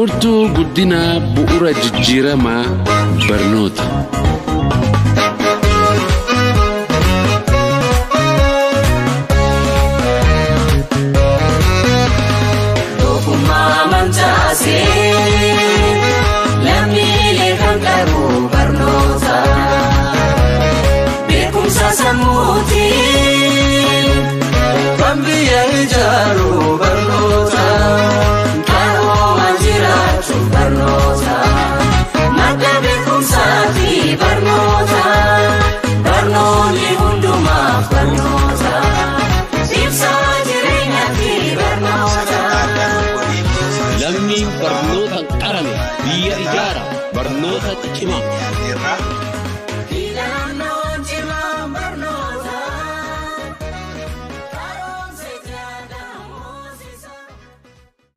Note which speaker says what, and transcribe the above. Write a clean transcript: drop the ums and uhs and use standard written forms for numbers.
Speaker 1: Furtuu guddinaa bu'uura jijjiiramaa barnoota.
Speaker 2: Tokkummaa mancaasee lammiilee kan qabu barnoota. Beekumsa sammuutiin
Speaker 3: kan biyya ijaaru barnoota.
Speaker 2: Qaroomaan jiraachuuf barnoota. Madda beekumsaati barnoota. Barnoonni hundumaaf barnoota. Ibsaa jireenyaati barnoota.
Speaker 1: Lammiin barnootaan qarame biyya ijaara. Barnoota cima.
Speaker 4: Dhiyaateerra.